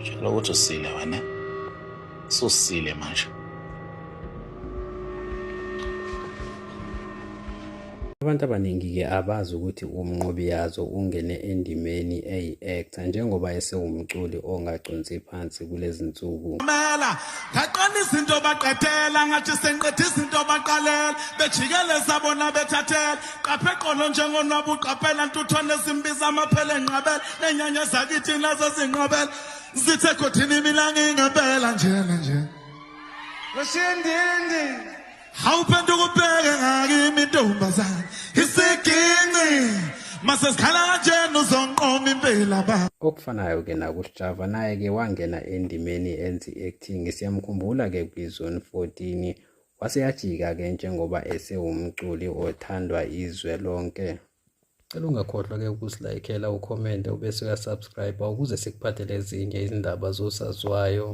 Tshela ukuthi usile wena. Susile manje. Abantu abaningi-ke abazi ukuthi uMnqobiyazo ungene endimeni eyi-actor njengoba esewumculi ongaconsi phansi kulezi nsuku. Mela ngaqala izinto baqedela ngathi sengiqeda izinto baqalela bejikeleza bona bethathela qaphe qolo njengonwabu uqaphela ntuthwane zimbiza amaphele enqabela nenyanya zakithi nazo zinqabela zithe godini mina ngingempela njena nje Washindindi. Awuphenduka ubheke ngakimi ntombazane isiginci mase sikhala kanjena uzonqoma impela ba Okufanayo-ke nakuSjava naye-ke wangena endimeni enza i-acting siyamkhumbula-ke kwi-Zone 14 wase yajika-ke njengoba esewumculi othandwa izwe lonke. Cela ungakhohlwa-ke ukusilaykhela ukhomente ubese uyasubscribe ukuze sikuphathele ezinye izindaba zosaziwayo.